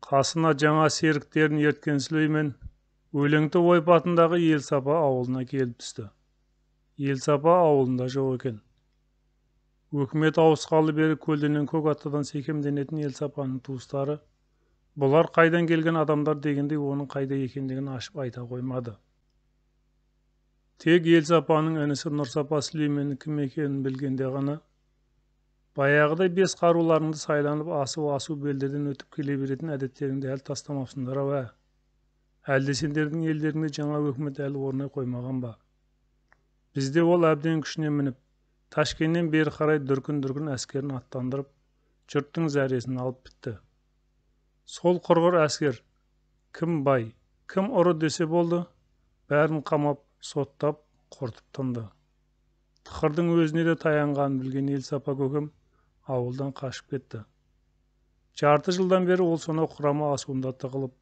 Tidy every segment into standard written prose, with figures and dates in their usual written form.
Қасына жаңа серіктерін ерткен Сүлеймен Өлеңті ойпатындағы Елсапа ауылына келіп түсті. Елсапа ауылында жоқ екен. Өкімет ауысқалы бері көлденең көк аттыдан секемденетін Елсапаның туыстары бұлар қайдан келген адамдар дегендей оның қайда екендігін ашып айта қоймады. Тек Елсапаның інісі Нұрсапа Сүлейменнің кім екенін білгенде ғана баяғыдай бес қаруларыңды сайланып асу-асу белдерден өтіп келе беретін әдеттеріңді әлі тастамапсыңдар-ау, ә? Әлде сендердің елдеріңде жаңа өкімет әлі орнай қоймаған ба? Бізде ол әбден күшіне мініп, Ташкеннен бері қарай дүркін-дүркін әскерін аттандырып, жұрттың зәресін алып бітті. Сол құрғыр әскер кім бай, кім ұры десе болды, бәрін қамап, соттап, құртып тынды. Тықырдың өзіне де таянғанын білген Елсапа көкем ауылдан қашып кетті. Жарты жылдан бері ол сонау Құрама асуында тығылып,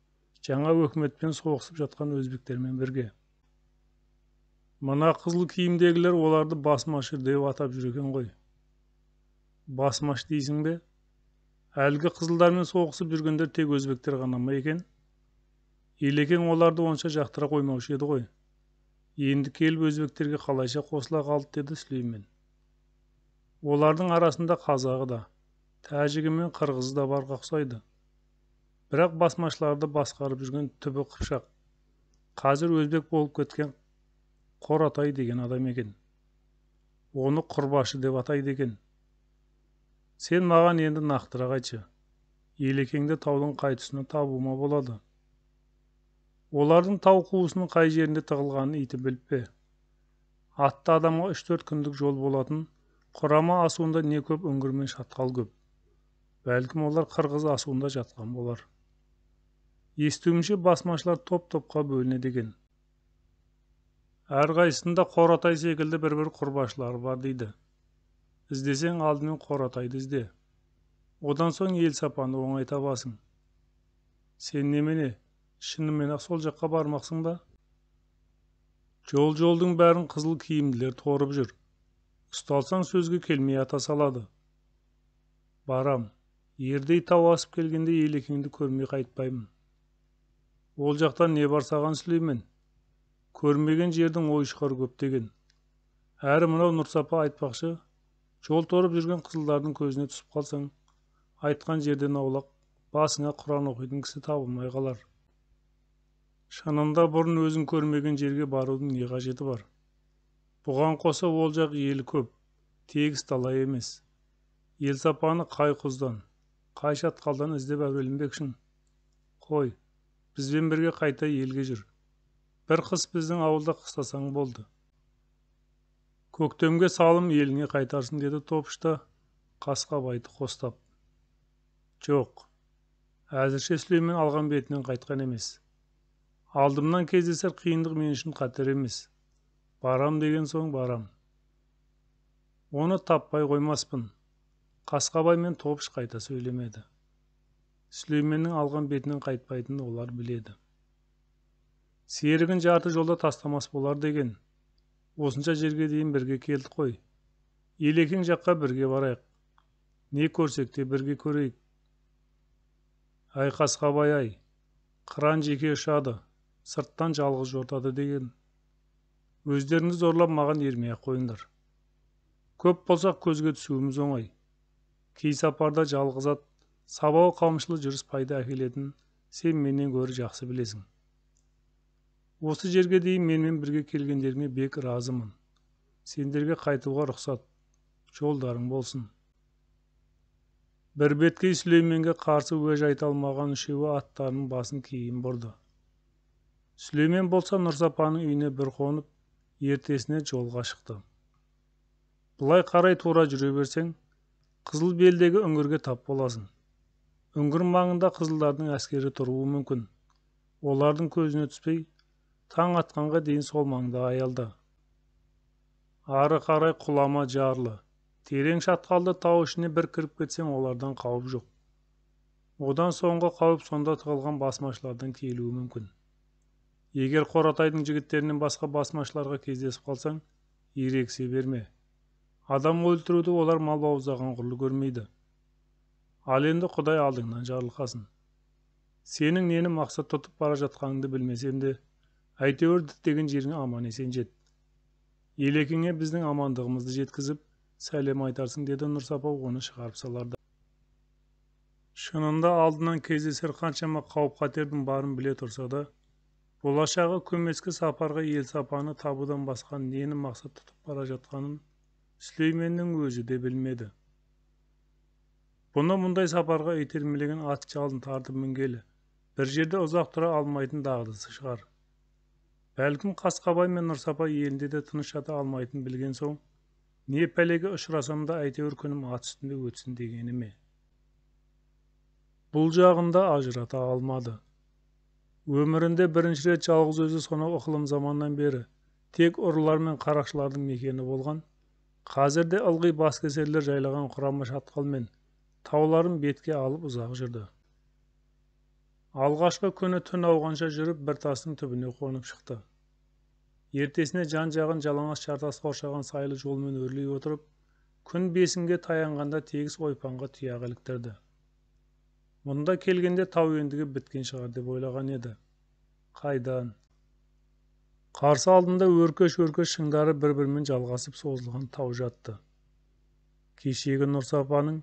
жаңа өкіметпен соғысып жатқан өзбектермен бірге. Мына қызыл киімдегілер оларды басмашы деп атап жүр екен ғой. Басмашы дейсің бе? Әлгі қызылдармен соғысып жүргендер тек өзбектер ғана ма екен? Елекең оларды онша жақтыра қоймаушы еді ғой. Енді келіп өзбектерге қалайша қосыла қалды, деді Сүлеймен. Олардың арасында қазағы да, тәжігі мен қырғызы да барға ұқсайды. Бірақ басмашыларды басқарып жүрген түбі қыпшақ, қазір өзбек болып кеткен Қоратай деген адам екен. Оны құрбашы деп атайды екен. Сен маған енді нақтырақ айтшы. Елекеңді таудың қай тұсынан табуыма болады? Олардың тау қуысының қай жерінде тығылғанын иті біліп пе? Атты адамға 3-4 күндік жол болатын Құрама асуында не көп үңгір мен шатқал көп. Бәлкім олар қырғыз асуында жатқан болар. Естуімше басмашылар топ-топқа бөлінеді екен. Әрқайсысында Қоратай секілді бір-бір құрбашылар бар дейді. Іздесең алдымен Қоратайды ізде. Одан соң Елсапаны оңай табасың. Сен немене, шынымен-ақ сол жаққа бармақсың ба? Жол-жолдың бәрін қызыл киімділер торып жүр. Ұсталсаң сөзге келмей ата салады. Барам, ердей тау асып келгенде Елекеңді көрмей қайтпаймын. Ол жақтан не бар саған, Сүлеймен? Көрмеген жердің ой шығар көп деген. Әрі мынау Нұрсапа айтпақшы, жол торып жүрген қызылдардың көзіне түсіп қалсаң, айтқан жерден аулақ, басыңа құран оқитын кісі табылмай қалар. Шынында бұрын өзің көрмеген жерге барудың не қажеті бар? Бұған қоса ол жақ елі көп, тегіс дала емес. Елсапаны қай құздан, қай шатқалдан іздеп әуреленбекшің? Қой, бізбен бірге қайта елге жүр. Бір қыс біздің ауылда қыстасаң болды. Көктемге салым еліңе қайтарсың, деді Топышта Қасқабайды қостап. Жоқ, әзірше Сүлеймен алған бетінен қайтқан емес. Алдымнан кездесер қиындық мен үшін қатер емес. Барам деген соң барам. Оны таппай қоймаспын. Қасқабай мен Топыш қайта сөйлемеді. Сүлейменнің алған бетінен қайтпайтынын олар біледі. Серігін жарты жолда тастамас болар деген. Осынша жерге дейін бірге келдік қой. Елекең жаққа бірге барайық. Не көрсек те бірге көрейік. Ай Қасқабай ай, қыран жеке ұшады, сырттан жалғыз жортады деген. Өздеріңді зорлап маған ермей-ақ қойыңдар. Көп болсақ көзге түсуіміз оңай. Кей сапарда жалғыз ат, сабау қамшылы жүріс пайда әкелетін сен менен гөрі жақсы білесің. Осы жерге дейін менімен бірге келгендеріңе бек разымын. Сендерге қайтуға рұқсат, жолдарың болсын. Бір беткей Сүлейменге қарсы уәж айта алмаған үшеуі аттарының басын кейін бұрды. Сүлеймен болса Нұрсапаның үйіне бір қонып, ертесіне жолға шықты. Былай қарай тура жүре берсең, қызыл белдегі үңгірге тап боласың. Үңгір маңында қызылдардың әскері тұруы мүмкін. Олардың көзіне түспей, таң атқанға дейін сол маңда аялда. Ары қарай құлама жарлы, терең шатқалды тау ішіне бір кіріп кетсең, олардан қауіп жоқ. Одан соңғы қауіп сонда тығылған басмашылардан келуі мүмкін. Егер Қоратайдың жігіттерінен басқа басмашыларға кездесіп қалсаң, ерегісе берме. Адам өлтіруді олар мал бауыздаған құрлы көрмейді. Ал енді Құдай алдыңнан жарылқасын. Сенің нені мақсат тұтып бара жатқаныңды білмесем де, әйтеуір діттеген жеріңе аман-есен жет. Елекеңе біздің амандығымызды жеткізіп, сәлем айтарсың, деді Нұрсапа оны шығарып саларда. Шынында алдынан кездесер қаншама қауіп-қатердің барын біле тұрса да, болашағы көмескі сапарға Елсапаны табудан басқа нені мақсат тұтып бара жатқанын Сүлейменнің өзі де білмеді. Бұны мұндай сапарға итермелеген ат жалын тартып мінгелі, бір жерде ұзақ тұра алмайтын дағдысы шығар. Бәлкім Қасқабай мен Нұрсапа елінде де тыныш жата алмайтын білген соң, не пәлеге ұшырасам да әйтеуір күнім ат үстінде өтсін дегені ме? Бұл жағында ажырата алмады. Өмірінде бірінші рет жалғыз өзі сонау ықылым заманнан бері тек ұрылар мен қарақшылардың мекені болған, қазірде ылғи баскесерлер жайлаған құрама шатқал мен тауларын бетке алып ұзақ жүрді. Алғашқы күні түн ауғанша жүріп бір тастың түбіне қонып шықты. Ертесіне жан-жағын жалаңаш жартас қоршаған сайлы жолмен өрлей отырып, күн бесінге таянғанда тегіс ойпаңға тұяқ іліктірді. Мұнда келгенде тау ендігі біткен шығар деп ойлаған еді. Қайдан? Қарсы алдында өркеш-өркеш шыңдары бір-бірімен жалғасып созылған тау жатты. Кешегі Нұрсапаның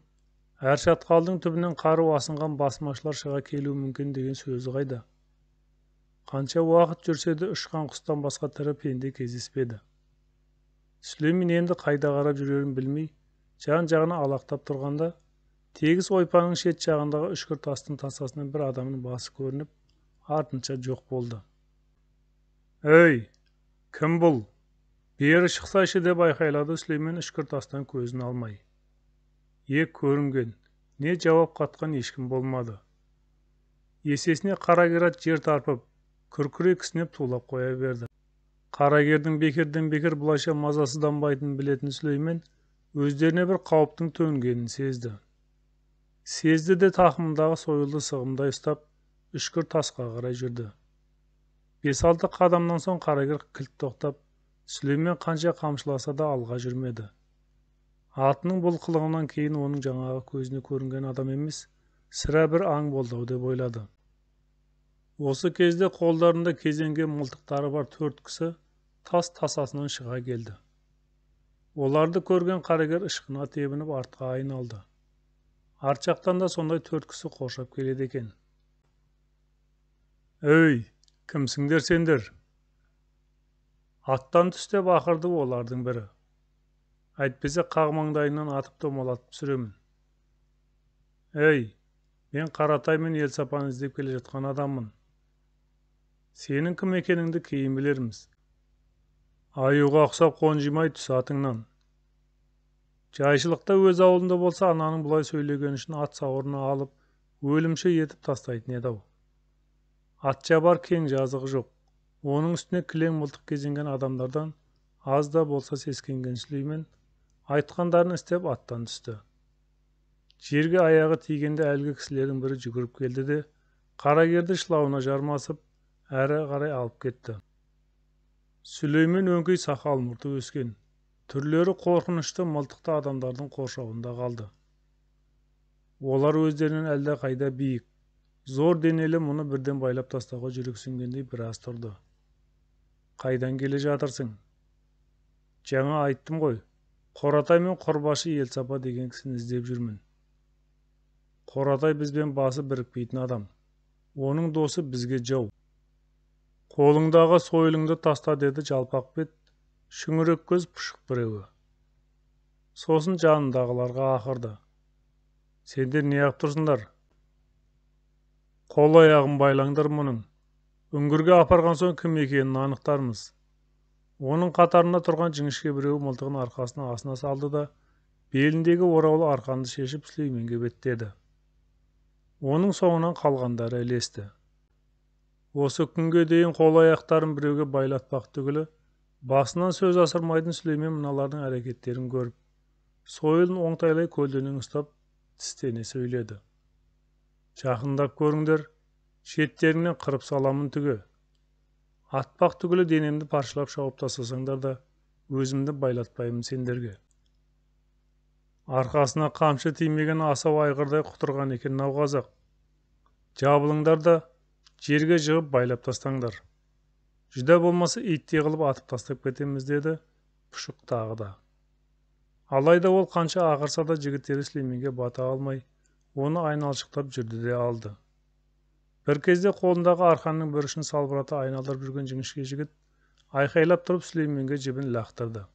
әр шатқалдың түбінен қару асынған басмашылар шыға келуі мүмкін деген сөзі қайда? Қанша уақыт жүрсе де ұшқан құстан басқа тірі пенде кездеспеді. Сүлеймен енді қайда қарап жүрерін білмей, жан-жағына алақтап тұрғанда, тегіс ойпаңның шет жағындағы үшкір тастың тасасынан бір адамның басы көрініп, артынша жоқ болды. «Ей, кім бұл? Бері шықсайшы!» деп айқайлады Сүлеймен үшкір тастан көзін алмай. Ек көрінген, не жауап қатқан ешкім болмады. Есесіне қарагер ат жер тарпып, күркірей кісінеп тулап қоя берді. Қарагердің бекерден бекер бұлайша мазасызданбайтынын білетін Сүлеймен өздеріне бір қауіптің төнгенін сезді. Сезді де тақымындағы сойылды сығымдай ұстап, үшкір тасқа қарай жүрді. 5-6 қадамнан соң қарагер кілт тоқтап, Сүлеймен қанша қамшыласа да алға жүрмеді. Атының бұл қылығынан кейін оның жаңағы көзіне көрінген адам емес, сірә бір аң болды-ау деп ойлады. Осы кезде қолдарында кезенген мылтықтары бар 4 кісі тас тасасынан шыға келді. Оларды көрген қарагер ышқына тебініп артқа айналды. Арт жақтан да сондай 4 кісі қоршап келеді екен. «Өй, кімсіңдер сендер?» Аттан түс деп ақырды олардың бірі. Әйтпесе қақ маңдайынан атып домалатып түсіремін. «Ей, мен Қаратай мен Елсапаны іздеп келе жатқан адаммын. Сенің кім екеніңді кейін білерміз. Аюға ұқсап қонжимай түс атыңнан». Жайшылықта өз ауылында болса, ананың бұлай сөйлегені үшін ат сауырына алып, өлімші етіп тастайтын еді-ау. Ат жабар кең жазығы жоқ. Оның үстіне кілең мылтық кезенген адамдардан аз да болса сескенген Сүлеймен айтқандарын істеп аттан түсті. Жерге аяғы тигенде әлгі кісілердің бірі жүгіріп келді де, қарагерді шылауына жармасып, әрі қарай алып кетті. Сүлеймен өңкей сақал мұрты өскен, түрлері қорқынышты мылтықты адамдардың қоршауында қалды. Олар өздерінен әлде қайда биік, зор денелі мұны бірден байлап тастауға жүрексінгендей біраз тұрды. «Қайдан келе жатырсың?» «Жаңа айттым ғой, Қоратай мен Құрбашы Елсапа деген кісіні іздеп жүрмін». «Қоратай бізбен басы бірікпейтін адам. Оның досы бізге жау. Қолыңдағы сойылыңды таста», деді жалпақ бет, шүңірек көз пұшық біреуі. Сосын жанындағыларға ақырды. «Сендер неғып тұрсыңдар? Қол аяғын байлаңдар мұның. Үңгірге апарған соң кім екенін анықтармыз». Оның қатарында тұрған жіңішке біреуі мылтығын арқасына асына салды да, беліндегі ораулы арқанды шешіп Сүлейменге беттеді. Оның соңынан қалғандары ілесті. Осы күнге дейін қол аяқтарын біреуге байлатпақ түгілі, басынан сөз асырмайтын Сүлеймен мыналардың әрекеттерін көріп, сойылын оңтайлай көлденең ұстап, тістене сөйледі. «Жақындап көріңдер, шеттеріңнен қырып саламын түге. Атпақ түгілі денемді паршалап шауып тастасаңдар да, өзімді байлатпаймын сендерге». Арқасына қамшы тимеген асау айғырдай құтырған екен науқазақ. Жабылыңдар да жерге жығып байлап тастаңдар. Жүдә болмаса иттей қылып атып тастап кетеміз, деді Пұшық тағы да. Алайда ол қанша ақырса да жігіттері Сүлейменге бата алмай, оны айналшықтап жүрді де алды. Бір кезде қолындағы арқанның бір ұшын салбырата айналдырып жүрген жіңішке жігіт айқайлап тұрып Сүлейменге жібін лақтырды.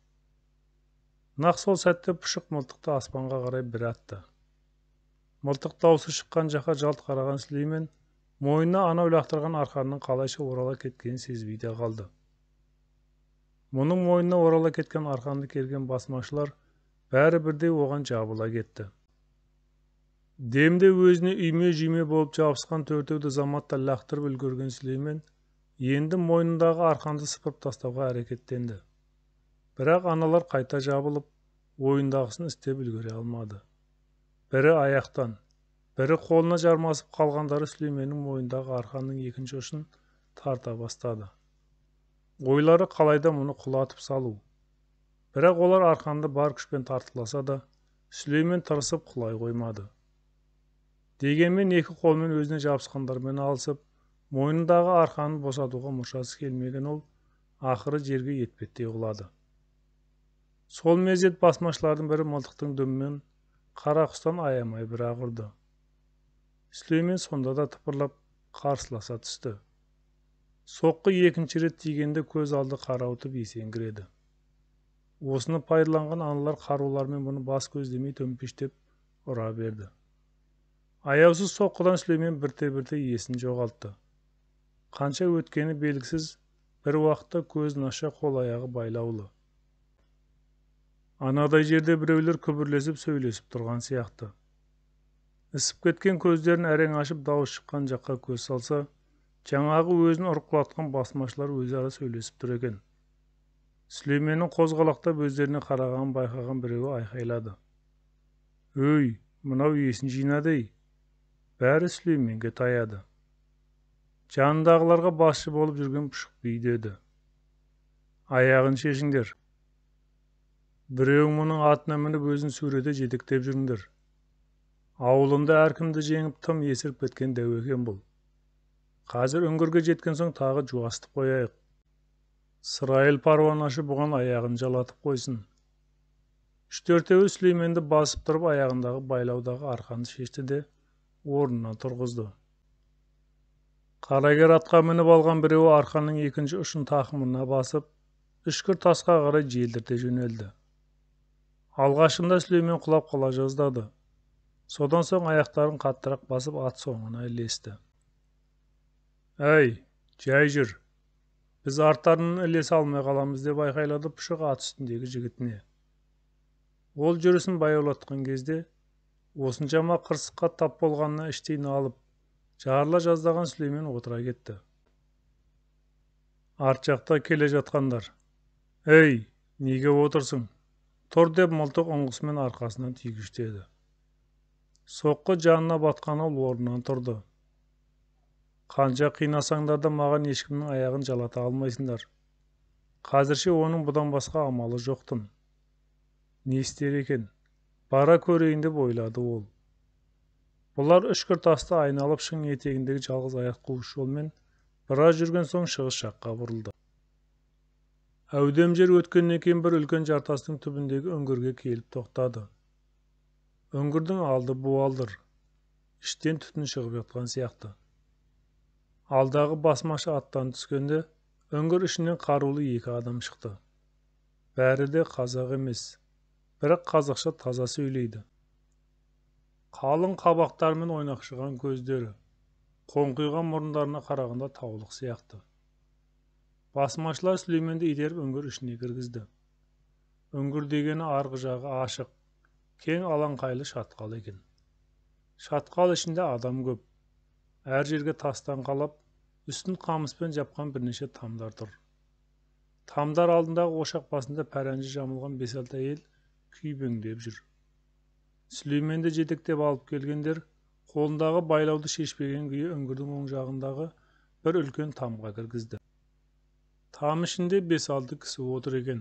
Нақ сол сәтте Пұшық мылтықты аспанға қарай бір атты. Мылтық даусы шыққан жаққа жалт қараған Сүлеймен мойнына анау лақтырған арқанның қалайша орала кеткенін сезбей де қалды. Мұның мойнына орала кеткен арқанды керген басмашылар бәрі бірдей оған жабыла кетті. Демде өзіне үйме-жүйме болып жабысқан төртеуді заматта лақтырып үлгерген Сүлеймен енді мойнындағы арқанды сыпырып тастауға әрекеттенді. Бірақ аналар қайта жабылып, ойындағысын істеп үлгере алмады. Бірі аяқтан, бірі қолына жармасып қалғандары Сүлейменнің мойнындағы арқанның екінші ұшын тарта бастады. Ойлары қалайда мұны құлатып салу. Бірақ олар арқанды бар күшпен тартқыласа да, Сүлеймен тырысып құлай қоймады. Дегенмен екі қолмен өзіне жабысқандармен алысып, мойнындағы арқанын босатуға мұршасы келмеген ол ақыры жерге етпеттей құлады. Сол мезет басмашылардың бірі мылтықтың дүмімен қара құстан аямай бір-ақ ұрды. Сүлеймен сонда да тыпырлап қарсыласа түсті. Соққы екінші рет тигенде көз алды қарауытып есеңгіреді. Осыны пайдаланған аналар қаруларымен бұны бас көздемей төмпештеп ұра берді. Аяусыз соққыдан Сүлеймен бірте-бірте есін жоғалтты. Қанша өткені белгісіз, бір уақытта көзін аша қол аяғы байлаулы. Анадай жерде біреулер күбірлесіп сөйлесіп тұрған сияқты. Ісіп кеткен көздерін әрең ашып дауыс шыққан жаққа көз салса, жаңағы өзін ұрып құлатқан басмашылар өзара сөйлесіп тұр екен. Сүлейменнің қозғалақтап өздеріне қарағанын байқаған біреуі айқайлады. Өй, мынау есін жинады ей. Бәрі Сүлейменге таяды. Жанындағыларға басшы болып жүрген Пұшық би деді. Аяғын шешіңдер. Біреуің мұның атына мініп өзін сурете жетектеп жүріңдер. Ауылында әркімді жеңіп тым есіріп кеткен дәу екен бұл. Қазір үңгірге жеткен соң тағы жуастып қояйық. Сырайыл паруанашы бұған аяғын жалатып қойсын. Үш-төртеуі Сүлейменді басып тұрып аяғындағы байлаудағы арқанды шешті де орнынан тұрғызды. Қарагер атқа мініп алған біреуі арқанның екінші ұшын тақымына басып, үшкір тасқа қарай желдірте жөнелді. Алғашында Сүлеймен құлап қала жаздады. Содан соң аяқтарын қаттырақ басып ат соңына ілесті. Әй, жай жүр. Біз арттарынан ілесе алмай қаламыз, деп айқайлады Пұшық ат үстіндегі жігітіне. Ол жүрісін баяулатқан кезде, осыншама қырсыққа тап болғанына іштей налып, жарыла жаздаған Сүлеймен отыра кетті. Арт жақта келе жатқандар, «Ей, неге отырсың? Тұр», деп мылтық ұңғысымен арқасынан түйгіштеді. Соққы жанына батқан ол орнынан тұрды. Қанша қинасаңдар да маған ешкімнің аяғын жалата алмайсыңдар. Қазірше оның бұдан басқа амалы жоқтын. Не істер екен? Бара көрейін деп ойлады ол. Бұлар үшкір тасты айналып шың етегіндегі жалғыз аяқ қуыс жолмен біраз жүрген соң шығыс жаққа бұрылды. Әудем жер өткеннен кейін бір үлкен жартастың түбіндегі үңгірге келіп тоқтады. Үңгірдің алды буалдыр, іштен түтін шығып жатқан сияқты. Алдағы басмашы аттан түскенде үңгір ішінен қарулы екі адам шықты. Бәрі де қазақ емес, бірақ қазақша таза сөйлейді. Қалың қабақтарымен ойнақшыған көздері, қоңқиған мұрындарына қарағанда таулық сияқты. Басмашылар Сүлейменді итеріп үңгір ішіне кіргізді. Үңгір дегені арғы жағы ашық, кең алаңқайлы шатқал екен. Шатқал ішінде адам көп. Әр жерге тастан қалап, үстін қамыспен жапқан бірнеше тамдар тұр. Тамдар алдындағы ошақ басында пәрәнжі жамылған бес-алты әйел күйбеңдеп жүр. Сүлейменді жетектеп алып келгендер қолындағы байлауды шешпеген күйі үңгірдің оң жағындағы бір үлкен тамға кіргізді. Там ішінде 5-6 кісі отыр екен.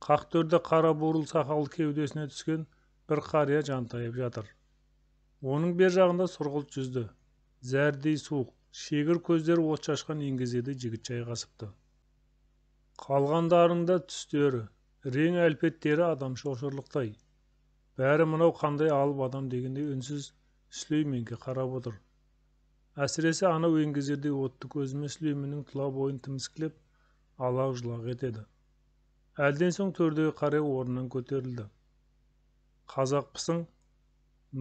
Қақ төрде қара бурыл сақал кеудесіне түскен бір қария жантайып жатыр. Оның бер жағында сұрғылт жүзді, Зәрдей суық, шегір көздері от шашқан еңгезердей жігіт жайғасыпты. Қалғандарының да түстері, рең әлпеттері адам шошырлықтай. Бәрі мынау қандай алып адам дегендей үнсіз Сүлейменге қарап отыр. Әсіресе анау еңгезердей отты көзімен Сүлейменнің тұла бойын тіміскілеп, алақ-жұлақ етеді. Әлден соң төрдегі қария орнынан көтерілді. Қазақпысың?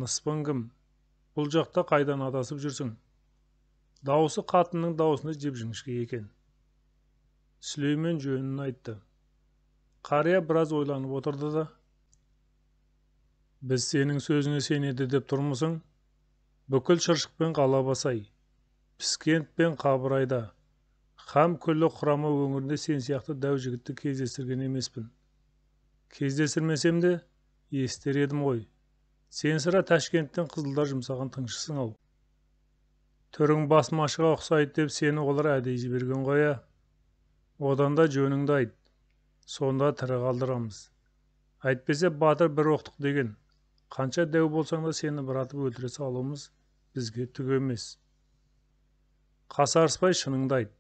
Ныспың кім? Бұл жақта қайдан адасып жүрсің? Даусы қатынның даусындай жіп-жіңішке екен. Сүлеймен жөнін айтты. Қария біраз ойланып отырды да, біз сенің сөзіңе сенеді деп тұрмысың? Бүкіл Шыршық пен Қалабасай, Піскент пен Қабырайда, һәм күллі Құрама өңірінде сен сияқты дәу жігітті кездестірген емеспін. Кездестірмесем де, естер едім ғой. Сен сірә Ташкенттен қызылдар жұмсаған тыңшысың ау. Түрің басмашыға ұқсайды деп сені олар әдейі жіберген ғой, ә? Одан да жөніңді айт, сонда тірі қалдырамыз. Әйтпесе батыр бір оқтық деген, қанша дәу болсаң да сені бір атып өлтіре салуымыз бізге түк емес. Қасарыспай шыныңды айт,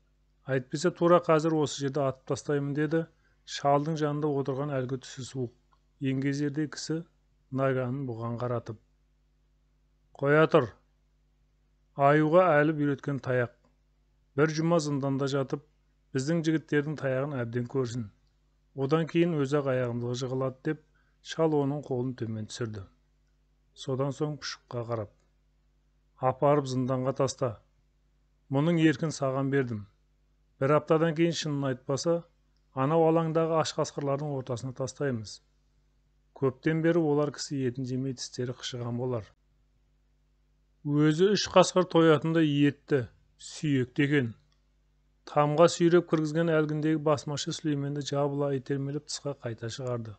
әйтпесе тура қазір осы жерде атып тастаймын, деді шалдың жанында отырған әлгі түсі суық, еңгезердей кісі наганын бұған қаратып. Қоя тұр, аюға әліп үйреткен таяқ. Бір жұма зынданда жатып, біздің жігіттердің таяғын әбден көрсін. Одан кейін өзі-ақ аяғымызға жығылады, деп шал оның қолын төмен түсірді. Содан соң Пұшыққа қарап, апарып зынданға таста. Мұның еркін саған бердім. Бір аптадан кейін шынын айтпаса, анау алаңдағы аш қасқырлардың ортасына тастаймыз. Көптен бері олар кісі етін жемей тістері қышыған болар. Өзі 3 қасқыр тоятындай етті, сүйекті екен. Тамға сүйреп кіргізген әлгіндегі басмашы Сүлейменді жабыла итермелеп тысқа қайта шығарды.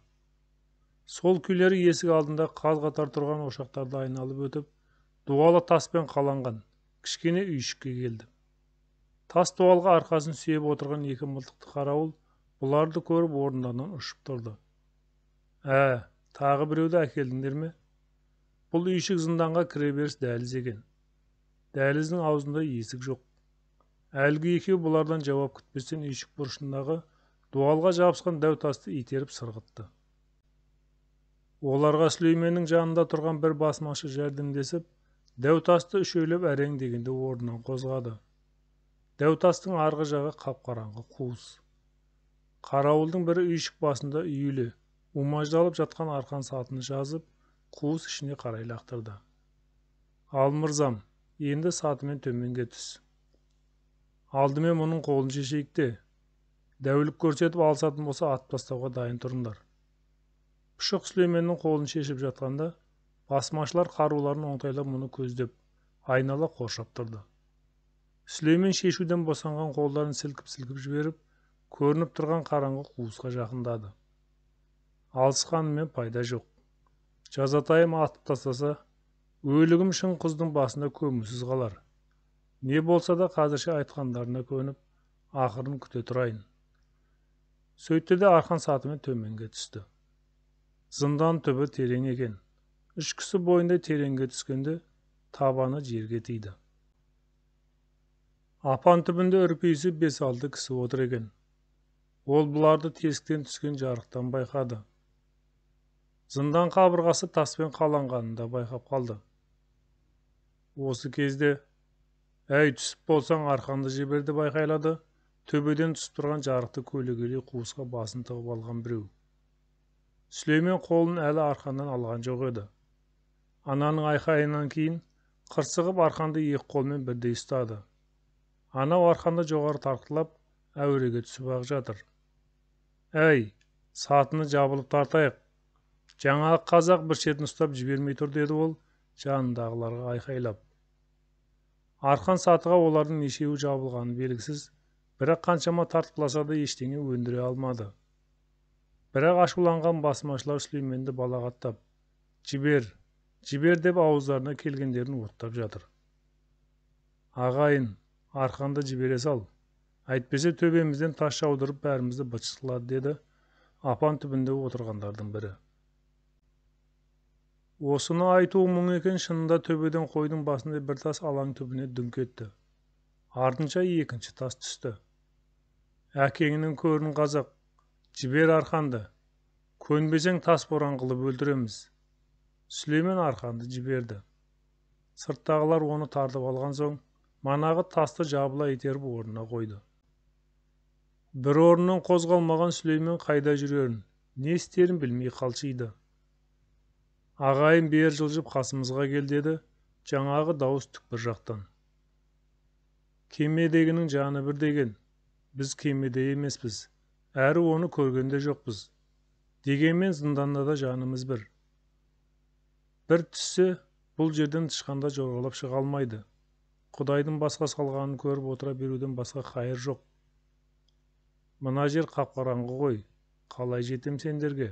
Сол күйлері есік алдында қаз қатар тұрған ошақтарды айналып өтіп, дуалы таспен қаланған кішкене үйшікке келді. Тас дуалға арқасын сүйеп отырған екі мылтықты қарауыл бұларды көріп орындарынан ұшып тұрды. Ә, тағы біреуді әкелдіңдер ме? Бұл үйшік зынданға кіреберіс дәліз екен. Дәліздің аузында есік жоқ. Әлгі екеуі бұлардан жауап күтпестен үйшік бұрышындағы дуалға жабысқан дәу тасты итеріп сырғытты. Оларға Сүлейменнің жанында тұрған бір басмашы жәрдемдесіп, дәу тасты үшеулеп әрең дегенде орнынан қозғады. Дәу тастың арғы жағы қап-қараңғы қуыс. Қарауылдың бірі үйшік басында үйілі, умаждалып жатқан арқан сатыны жазып, қуыс ішіне қарай лақтырды. Ал мырзам, енді сатымен төменге түс. Алдымен мұның қолын шешейік те, дәулік көрсетіп алысатын болса атып тастауға дайын тұрыңдар. Пұшық Сүлейменнің қолын шешіп жатқанда, басмашылар қаруларын оңтайлап мұны көздеп, айнала қоршап тұрды. Сүлеймен шешуден босанған қолдарын сілкіп-сілкіп жіберіп, көрініп тұрған қараңғы қуысқа жақындады. Алысқанымен пайда жоқ. Жазатайым атып тастаса, өлігім шын құздың басында көмусіз қалар. Не болса да қазірше айтқандарына көніп, ақырын күте тұрайын. Сөйтті де арқан сатымен төменге түсті. Зындан түбі терең екен. 3 кісі бойында тереңге түскенде табаны жерге тиді. Апан түбінде үрпиісіп 5-6 кісі отыр екен. Ол бұларды тесіктен түскен жарықтан байқады. Зындан қабырғасы таспен қаланғанын да байқап қалды. Осы кезде, әй, түсіп болсаң арқанды жібер деп айқайлады, төбеден түсіп тұрған жарықты көлегейлей қуысқа басын тығып алған біреу. Сүлеймен қолын әлі арқаннан алған жоқ еді. Ананың айқайынан кейін қырсығып арқанды екі қолмен бірдей ұстады. Анау арқанды жоғары тартқылап, әуреге түсіп ақ жатыр. Әй, сатыны жабылып тартайық. Жаңағы қазақ бір шетін ұстап жібермей тұр, деді ол жанындағыларға айқайлап. Арқан сатыға олардың нешеуі жабылғаны белгісіз, бірақ қаншама тартқыласа да ештеңе өндіре алмады. Бірақ ашуланған басмашылар Сүлейменді балағаттап, жібер, жібер деп ауыздарына келгендерін оттап жатыр. Ағайын, арқанды жібере сал, әйтпесе төбемізден тас жаудырып бәрімізді быт-шыт қылады, деді апан түбінде отырғандардың бірі. Осыны айтуы мұң екен, шынында төбеден қойдың басындай бір тас алаң түбіне дүңк етті. Артынша екінші тас түсті. Әкеңнің көрін қазақ, жібер арқанды. Көнбесең тас боран қылып өлтіреміз. Сүлеймен арқанды жіберді. Сырттағылар оны тартып алған соң, манағы тасты жабыла итеріп орнына қойды. Бір орнынан қозғалмаған Сүлеймен қайда жүрерін, не істерін білмей қалшиды. Ағайын бер жылжып қасымызға кел деді, жаңағы дауыс түкпір жақтан. Кемедегінің жаны бір деген, біз кемеде емеспіз, әрі оны көрген де жоқпыз. Дегенмен зынданда да жанымыз бір. Бір түссе, бұл жерден тышқанда жорғалап шыға алмайды. Құдайдың басқа салғанын көріп отыра беруден басқа қайыр жоқ. Мына жер қап-қараңғы ғой, қалай жетем сендерге?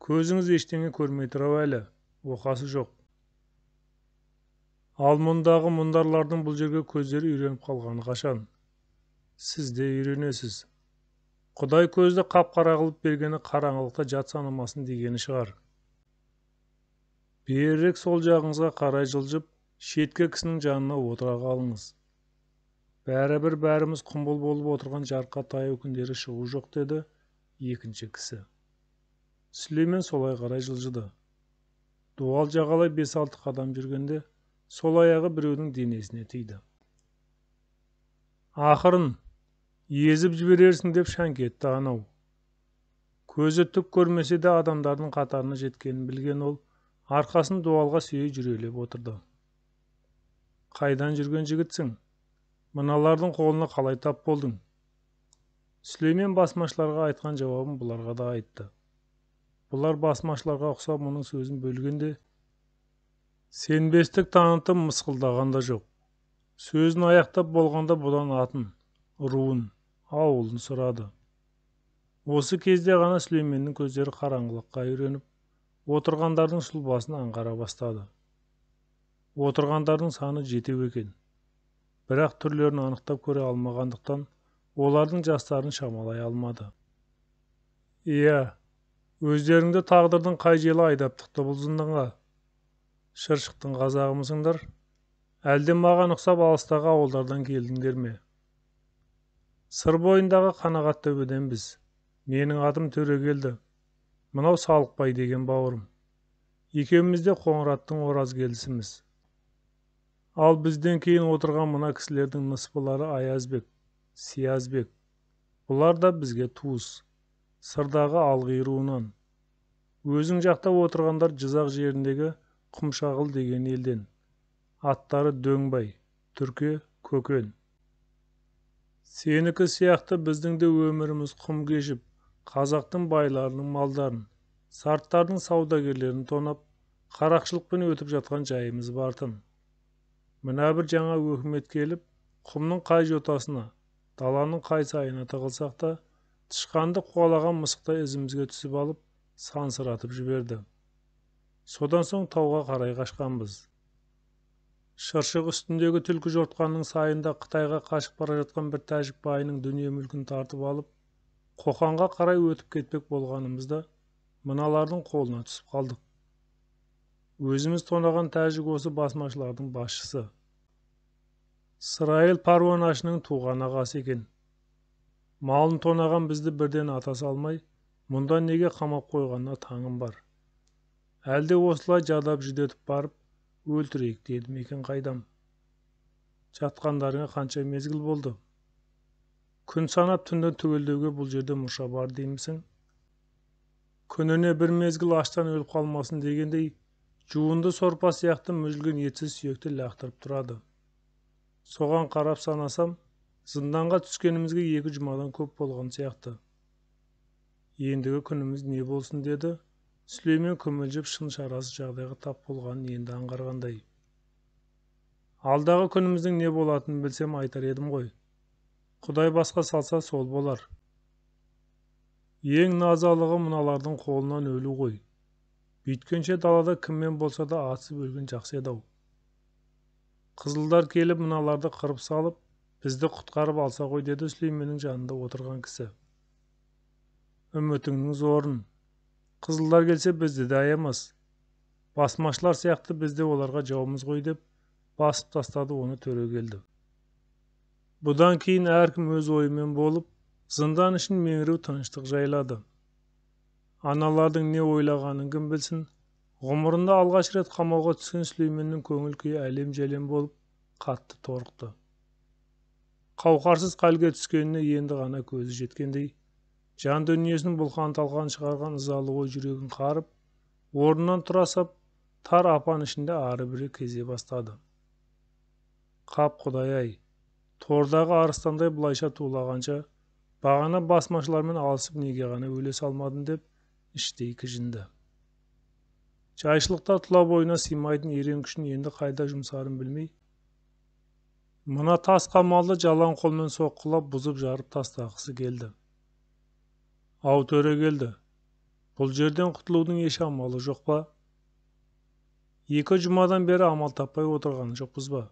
Көзіңіз ештеңе көрмей тұр-ау әлі, оқасы жоқ. Ал мұндағы мұндарлардың бұл жерге көздері үйреніп қалғаны қашан? Сіз де үйренесіз. Құдай көзді қап-қара қылып бергені қараңғылықта жат санамасын дегені шығар. Берірек сол жағыңызға қарай жылжып, шеткі кісінің жанына отыра қалыңыз. Бәрібір бәріміз құмбыл болып отырған жарыққа таяу күндері шығу жоқ деді екінші кісі. Сүлеймен солай қарай жылжыды. Дуал жағалай 5-6 қадам жүргенде, сол аяғы біреудің денесіне тиді. Ақырын, езіп жіберерсің деп шаңқ етті анау. Көзі түк көрмесе де адамдардың қатарына жеткенін білген ол, арқасын дуалға сүйей жүрелеп отырды. Қайдан жүрген жігітсің? Мыналардың қолына қалай тап болдың? Сүлеймен басмашыларға айтқан жауабын бұларға да айтты. Бұлар басмашыларға ұқсап мұның сөзін бөлгенде, сенбестік танытып мысқылдаған да жоқ. Сөзін аяқтап болғанда бұдан атын, руын, ауылын сұрады. Осы кезде ғана Сүлейменнің көздері қараңғылыққа үйреніп, отырғандардың сұлбасын аңғара бастады. Отырғандардың саны жетеу екен. Бірақ түрлерін анықтап көре алмағандықтан, олардың жастарын шамалай алмады. Иә, өздеріңді тағдырдың қай желі айдап тықты бұл зынданға? Шыршықтың қазағымысыңдар? Әлде маған ұқсап алыстағы ауылдардан келдіңдер ме? Сыр бойындағы Қанағат төбеденбіз. Менің атым Төрегелді. Мынау Салықбай деген бауырым. Екеуміз де Қоңыраттың Оразгелдісіміз. Ал бізден кейін отырған мына кісілердің ныспылары Аязбек, Сиязбек. Бұлар да бізге туыс. Сырдағы Алғи руынан. Өзің жақта отырғандар Жызақ жеріндегі Құмшағыл деген елден. Аттары Дөңбай, Түрке, Көкен. Сенікі сияқты біздің де өміріміз құм кешіп, қазақтың байларының малдарын, сарттардың саудагерлерін тонап, қарақшылықпен өтіп жатқан жайымыз бартын. Мына бір жаңа өкімет келіп, құмның қай жотасына, даланың қай сайына тығылсақ та, тышқанды қуалаған мысықтай ізімізге түсіп алып, сансыратып жіберді. Содан соң тауға қарай қашқанбыз. Шыршық үстіндегі түлкі жортқанның сайында Қытайға қашып бара жатқан бір тәжік байының дүние мүлкін тартып алып, Қоқанға қарай өтіп кетпек болғанымызда мыналардың қолына түсіп қалдық. Өзіміз тонаған тәжік осы басмашылардың басшысы. Сырайыл паруанашының туған ағасы екен. Малын тонаған бізді бірден ата салмай, мұнда неге қамап қойғанына таңым бар. Әлде осылай жадап жүдетіп барып, өлтірейік дедім екен қайдам. Жатқандарыңа қанша мезгіл болды? Күн санап түнді түгелдеуге бұл жерде мұрша бар деймісің? Күніне бір мезгіл аштан өліп қалмасын дегендей, жуынды сорпа сияқты мүжілген етсіз сүйекті лақтырып тұрады. Соған қарап санасам, зынданға түскенімізге 2 жұмадан көп болған сияқты. Ендігі күніміз не болсын деді, Сүлеймен күмілжіп шын шарасыз жағдайға тап болғанын енді аңғарғандай. Алдағы күніміздің не болатынын білсем айтар едім ғой. Құдай басқа салса сол болар. Ең назалығы мыналардың қолынан өлу ғой. Бүйткенше далада кіммен болса да атысып өлген жақсы еді-ау. Қызылдар келіп мыналарды қырып салып, бізді құтқарып алса ғой деді Сүлейменнің жанында отырған кісі. Үмітіңнің зорын. Қызылдар келсе бізді де аямас. Басмашылар сияқты біз де оларға жаумыз ғой деп басып тастады оны Төрегелді. Бұдан кейін әркім өз ойымен болып, зындан ішін меңіреу тыныштық жайлады. Аналардың не ойлағанын кім білсін, ғұмырында алғаш рет қамауға түскен Сүлейменнің көңіл күйі әлем-жәлем болып, қатты торықты. Қауқарсыз халге түскеніне енді ғана көзі жеткендей, жан дүниесінің бұлқан-талқан шығарған ызалы ой жүрегін қарып, орнынан тұра сап, тар апан ішінде ары-бері кезе бастады. Қап құдай-ай, тордағы арыстандай бұлайша тулағанша, бағана басмашылармен алысып неге ғана өле салмадым деп іштей кіжінді. Жайшылықта тұла бойына сыймайтын ерен күшін енді қайда жұмсарын білмей, мына тас қамалды жалаң қолмен соққылап бұзып жарып тастағысы келді. Ау Төрегелді, бұл жерден құтылудың еш амалы жоқ па? 2 жұмадан бері амал таппай отырғаны жоқпыз ба?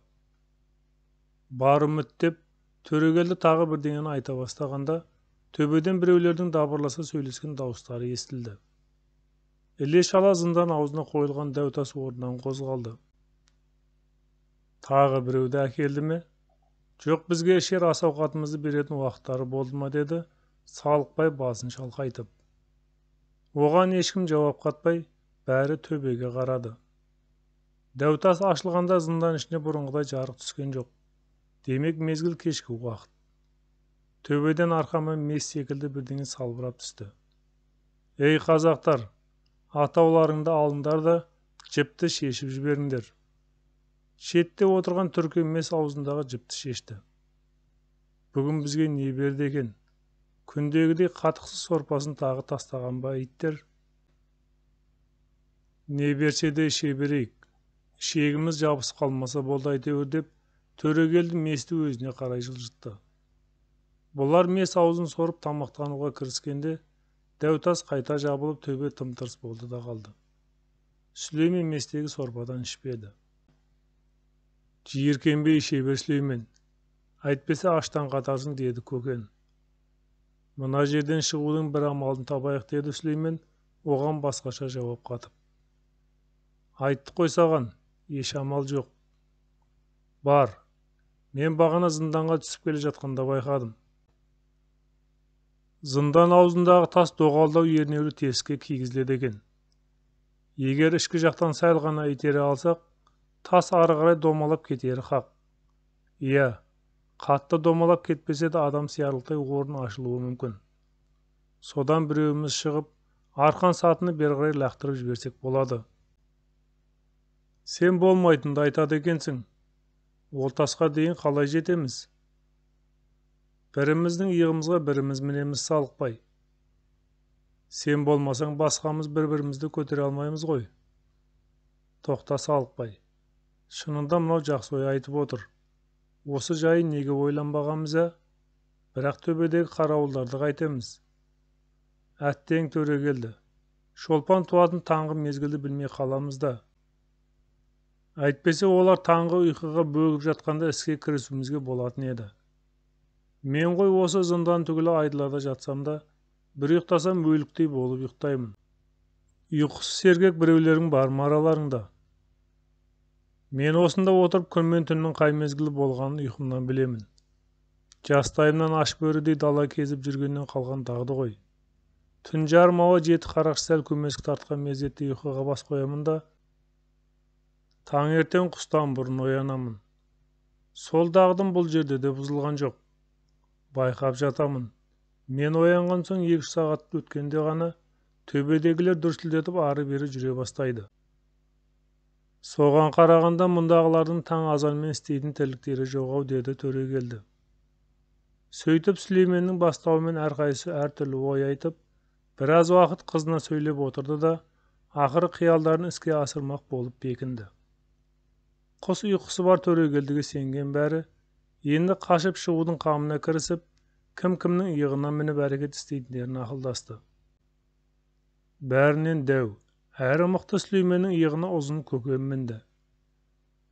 Бар үміт деп Төрегелді тағы бірдеңені айта бастағанда, төбеден біреулердің дабырласа сөйлескен дауыстары естілді. Іле-шала зындан аузына қойылған дәу тас орнынан қозғалды. Тағы біреуді әкелді ме? Жоқ, бізге ішер ас ауқатымызды беретін уақыттары болды ма, деді Салықбай басын шалқайтып. Оған ешкім жауап қатпай, бәрі төбеге қарады. Дәу тас ашылғанда зындан ішіне бұрынғыдай жарық түскен жоқ. Демек мезгіл кешкі уақыт. Төбеден арқама мес секілді бірдеңе салбырап түсті. Ей қазақтар, атауларыңды алыңдар да жіпті шешіп жіберіңдер. Шетте отырған түркі мес аузындағы жіпті шешті. Бүгін бізге не берді екен? Күндегідей қатықсыз сорпасын тағы тастаған ба иттер? Не берсе де іше берейік. Ішегіміз жабысып қалмаса болды әйтеуір деп Төрегелді месті өзіне қарай жылжытты. Бұлар мес аузын сорып тамақтануға кіріскенде дәу тас қайта жабылып төбе тым-тырыс болды да қалды. Сүлеймен местегі сорпадан ішпеді. Жиіркенбей іше бер Сүлеймен, әйтпесе аштан қатарсың, деді Көкен. Мына жерден шығудың бір амалын табайық, деді Сүлеймен оған басқаша жауап қатып. Айттық қой саған, еш амал жоқ. Бар, мен бағана зынданға түсіп келе жатқанда байқадым. Зындан аузындағы тас доғалдау ернеулі тесікке кигізіледі екен. Егер ішкі жақтан сәл ғана итере алсақ, тас ары қарай домалап кетері хақ. Иә, қатты домалап кетпесе де адам сиярлықтай орын ашылуы мүмкін. Содан біреуіміз шығып, арқан сатыны бері қарай лақтырып жіберсек болады. Сен болмайтынды айтады екенсің. Ол тасқа дейін қалай жетеміз? Біріміздің иығымызға біріміз мінеміз Салықбай. Сен болмасаң басқамыз бір-бірімізді көтере алмаймыз ғой. Тоқта Салықбай. Шынында мынау жақсы ой айтып отыр. Осы жайын неге ойланбағанбыз, ә? Бірақ төбедегі қарауылдарды қайтеміз. Әттең Төрегелді. Шолпан туатын таңғы мезгілді білмей қаламыз да. Әйтпесе олар таңғы ұйқыға бөгіп жатқанда іске кірісуімізге болатын еді. Мен ғой осы зындан түгілі айдалада жатсам да, бір ұйықтасам өліктей болып ұйықтаймын. Ұйқысы сергек біреулерің бар ма араларыңда? Мен осында отырып күн мен түннің қай мезгілі болғанын ұйқымнан білемін. Жастайымнан аш бөрідей дала кезіп жүргеннен қалған дағды ғой. Түн жарым ауа 7 қарақшы сәл көмескі тартқан мезетте ұйқыға бас қоямын да, таңертең құстан бұрын оянамын. Сол дағдым бұл жерде де бұзылған жоқ. Байқап жатамын. Мен оянған соң 2 сағат өткенде ғана төбедегілер дүрсілдетіп ары-бері жүре бастайды. Соған қарағанда мұндағылардың таң азанмен істейтін тірліктері жоқ-ау, деді Төрегелді. Сөйтіп Сүлейменнің бастауымен әрқайсысы әртүрлі ой айтып, біраз уақыт қызына сөйлеп отырды да, ақыры қиялдарын іске асырмақ болып бекінді. Құс ұйқысы бар Төрегелдіге сенген бәрі, енді қашып шығудың қамына кірісіп, кім-кімнің иығына мініп әрекет істейтіндерін ақылдасты. Бәрінен дәу, әрі мықты Сүлейменнің иығына ұзын Көкен мінді.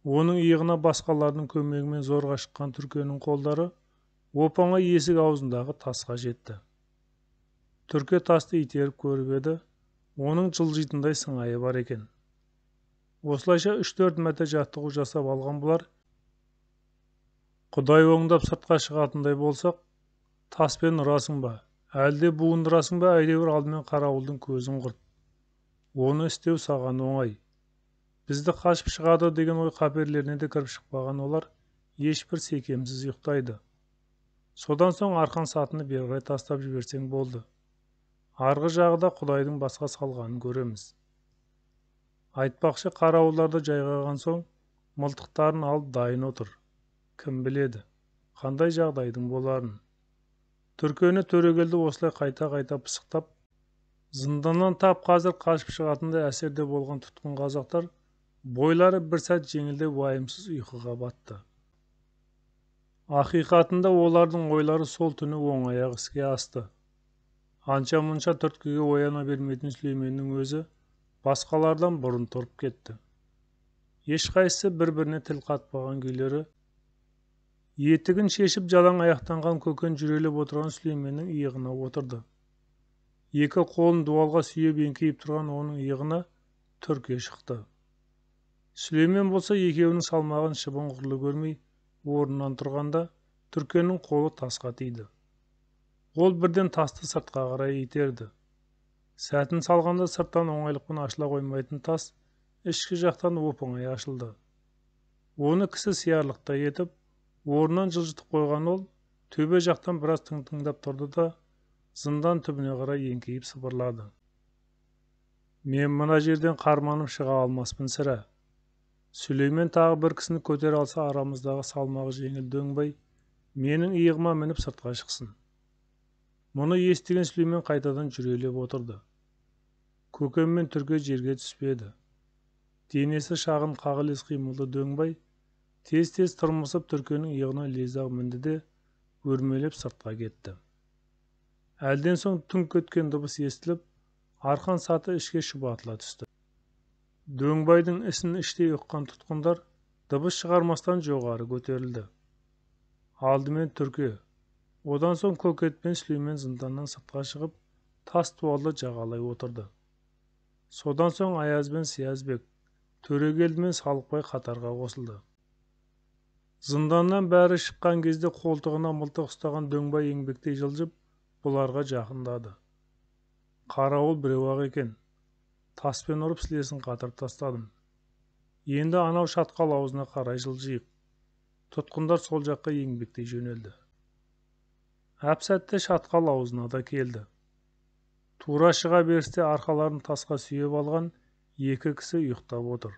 Оның иығына басқалардың көмегімен зорға шыққан Түркенің қолдары оп-оңай есік аузындағы тасқа жетті. Түрке тасты итеріп көріп еді, оның жылжитындай сыңайы бар екен. Осылайша 3-4 мәрте жаттығу жасап алған бұлар, Құдай оңдап сыртқа шығатындай болсақ, таспен ұрасың ба, әлде буындырасың ба, әйтеуір алдымен қарауылдың көзін құрт. Оны істеу саған оңай. Бізді қашып шығады деген ой қаперлеріне де кіріп шықпаған олар ешбір секемсіз ұйықтайды. Содан соң арқан сатыны бері қарай тастап жіберсең болды. Арғы жағы да Құдайдың басқа салғанын көреміз. Айтпақшы, қарауылдарды жайғаған соң мылтықтарын алып дайын отыр. Кім біледі, қандай жағдайдың боларын. Түркені Төрегелді осылай қайта-қайта пысықтап, зынданнан тап қазір қашып шығатындай әсерде болған тұтқын қазақтар бойлары бір сәт жеңілдеп уайымсыз ұйқыға батты. Ақиқатында олардың ойлары сол түні оңай-ақ іске асты. Анша-мұнша түрткіге ояна бермейтін Сүлейменнің өзі басқалардан бұрын тұрып кетті. Ешқайсысы бір-біріне тіл қатпаған күйлері етігін шешіп жалаң аяқтанған Көкен жүрелеп отырған Сүлейменнің иығына отырды. Екі қолын дуалға сүйеп еңкейіп тұрған оның иығына түрке шықты. Сүлеймен болса екеуінің салмағын шыбын құрлы көрмей орнынан тұрғанда түркенің қолы тасқа тиді. Ол бірден тасты сыртқа қарай итерді. Сәтін салғанда сырттан оңайлықпен ашыла қоймайтын тас ішкі жақтан оп-оңай ашылды. Оны кісі сиярлықтай етіп, орнынан жылжытып қойған ол төбе жақтан біраз тың-тыңдап тұрды да, зындан түбіне қарай еңкейіп сыбырлады. Мен мына жерден қарманып шыға алмаспын сірә. Сүлеймен тағы бір кісіні көтере алса, арамыздағы салмағы жеңіл Дөңбай менің иығыма мініп сыртқа шықсын. Мұны естіген Сүлеймен қайтадан жүрелеп отырды. Көкен мен Түрке жерге түспеді. Денесі шағын қағылез қимылды Дөңбай тез-тез тырмысып Түркенің иығына лезде-ақ мінді де өрмелеп сыртқа кетті. Әлден соң түңк еткен дыбыс естіліп, арқан саты ішке шұбатыла түсті. Дөңбайдың ісін іштей ұққан тұтқындар дыбыс шығармастан жоғары көтерілді. Алдымен Түрке, одан соң Көкет пен Сүлеймен зынданнан сыртқа шығып, тас дуалды жағалай отырды. Содан соң Аяз бен Сиязбек, Төрегелді мен Салықбай қатарға қосылды. Зынданнан бәрі шыққан кезде қолтығына мылтық ұстаған Дөңбай еңбектей жылжып, бұларға жақындады. Қарауыл біреу-ақ екен. Таспен ұрып сілесін қатырып тастадым. Енді анау шатқал аузына қарай жылжиық. Тұтқындар сол жаққа еңбектей жөнелді. Әп-сәтте шатқал аузына да келді. Тура шыға берісте арқаларын тасқа сүйеп алған екі кісі ұйықтап отыр.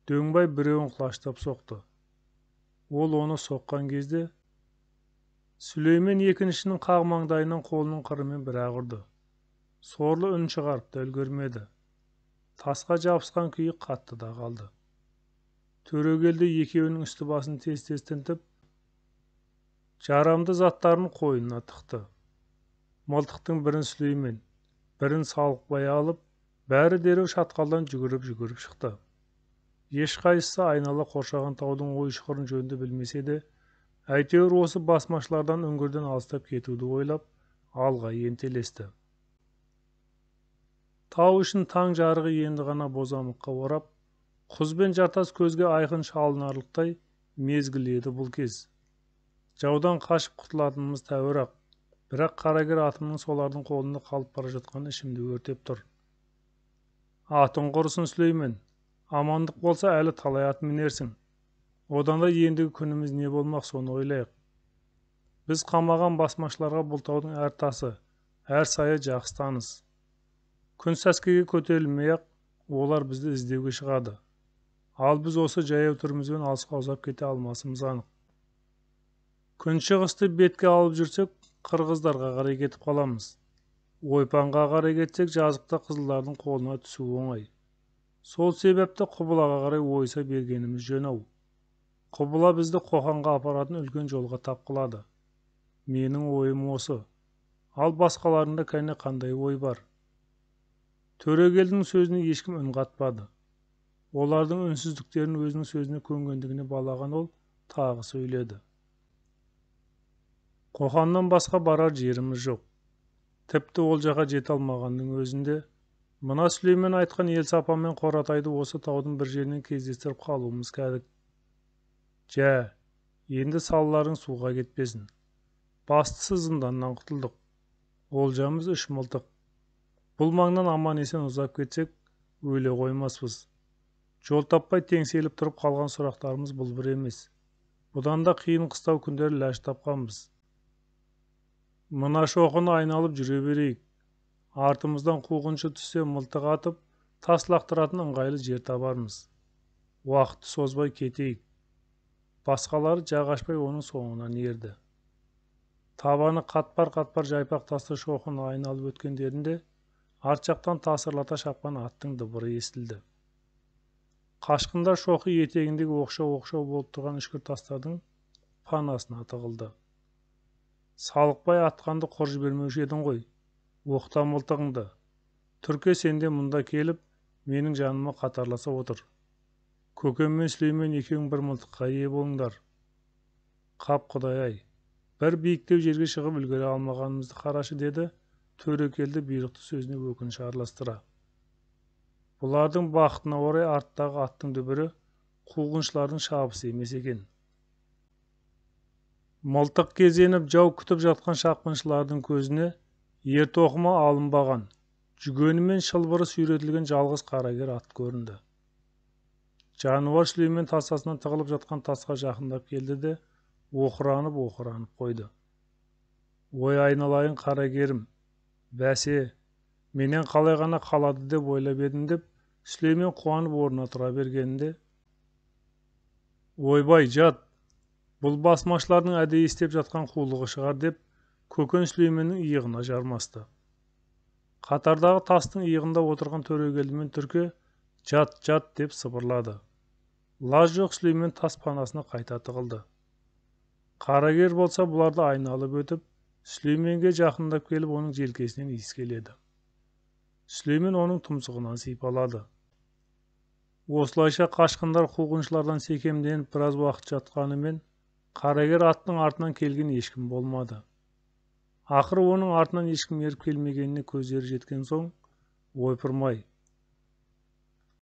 Дөңбай біреуін құлаштап соқты. Ол оны соққан кезде Сүлеймен екіншінің қақ маңдайынан қолының қырымен бір-ақ ұрды. Сорлы үн шығарып та үлгермеді. Тасқа жабысқан күйі қатты да қалды. Төрегелді екеуінің үсті басын тез-тез тінтіп, жарамды заттарын қойнына тықты. Мылтықтың бірін Сүлеймен, бірін Салықбай алып, бәрі дереу шатқалдан жүгіріп-жүгіріп шықты. Ешқайсысы айнала қоршаған таудың ой-шұқырын жөнді білмесе де, әйтеуір осы басмашылардан үңгірден алыстап кетуді ойлап, алға ентелесті. Тау ішін таң жарығы енді ғана бозамыққа орап, құз бен жартас көзге айқын шалынарлықтай мезгіл еді бұл кез. Жаудан қашып құтылатынымыз тәуір-ақ, бірақ қарагер атымның солардың қолында қалып бара жатқаны ішімді өртеп тұр. Атың құрысын, Сүлеймен, амандық болса әлі талай ат мінерсің. Одан да ендігі күніміз не болмақ, соны ойлайық. Біз қамаған басмашыларға бұл таудың әр тасы, әр сайы жақсы таныс. Күн сәскеге көтерілмей-ақ олар бізді іздеуге шығады. Ал біз осы жаяу түрімізбен алысқа ұзап кете алмасымыз анық. Күншығысты бетке алып жүрсек, қырғыздарға қарай кетіп қаламыз. Ойпаңға қарай кетсек, жазықта қызылдардың қолына түсу оңай. Сол себепті құбылаға қарай ойыса бергеніміз жөн-ау. Құбыла бізді Қоқанға апаратын үлкен жолға тап қылады. Менің ойым осы. Ал басқаларында кәне қандай ой бар? Төрегелдің сөзіне ешкім үн қатпады. Олардың үнсіздіктерін өзінің сөзіне көнгендігіне балаған ол тағы сөйледі. Қоқаннан басқа барар жеріміз жоқ. Тіпті ол жаққа жете алмағанның өзінде Мына Сүлеймен айтқан Елсапа мен Қоратайды осы таудың бір жерінен кездестіріп қалуымыз кәдік. Жә, енді салаларың суға кетпесін. Бастысы зынданнан құтылдық. Олжамыз 3 мылтық. Бұл маңнан аман-есен ұзап кетсек, өле қоймаспыз. Жол таппай теңселіп тұрып қалған сұрақтарымыз бұл бір емес. Бұдан да қиын қыстау күндері ләж тапқанбыз. Мына шоқыны айналып жүре берейік. Артымыздан қуғыншы түссе мылтық атып, тас лақтыратын ыңғайлы жер табармыз. Уақытты созбай кетейік. Басқалары жақ ашпай оның соңынан ерді. Табаны қатпар-қатпар жайпақ тасты шоқыны айналып өткендерінде арт жақтан тасырлата шапқан аттың дыбыры естілді. Қашқындар шоқы етегіндегі оқшау-оқшау болып тұрған үшкір тастардың панасына тығылды. Салықбай атқанды құр жібермеуші едің ғой. Оқта мылтығыңды. Түрке, сен де мұнда келіп, менің жаныма қатарласа отыр. Көкем мен Сүлеймен екеуің бір мылтыққа ие болыңдар. Қап, құдай-ай, бір биіктеу жерге шығып үлгере алмағанымызды қарашы, деді Төрекелді бұйрықты сөзіне өкініш араластыра. Бұлардың бақытына орай арттағы аттың дүбірі қуғыншылардың шабысы емес екен. Мылтық кезеніп жау күтіп жатқан шапқыншылардың көзіне ер тоқымы алынбаған, жүгені мен шылбыры сүйретілген жалғыз қарагер ат көрінді. Жануар Сүлеймен тасасынан тығылып жатқан тасқа жақындап келді де, оқыранып-оқыранып қойды. Ой, айналайын қарагерім, бәсе, менен қалай ғана қалады деп ойлап едім, деп Сүлеймен қуанып орнына тұра бергенінде, ойбай, жат, бұл басмашылардың әдейі істеп жатқан қулығы шығар, деп Көкен Сүлейменнің иығына жармасты. Қатардағы тастың иығында отырған Төрегелді мен Түрке жат, жат деп сыбырлады. Лаж жоқ, Сүлеймен тас панасына қайта тығылды. Қарагер болса бұларды айналып өтіп, Сүлейменге жақындап келіп оның желкесінен иіскеледі. Сүлеймен оның тұмсығынан сипалады. Осылайша қашқындар қуғыншылардан секемденіп біраз уақыт жатқанымен, қарагер аттың артынан келген ешкім болмады. Ақыры оның артынан ешкім еріп келмегеніне көздері жеткен соң, ойпырмай,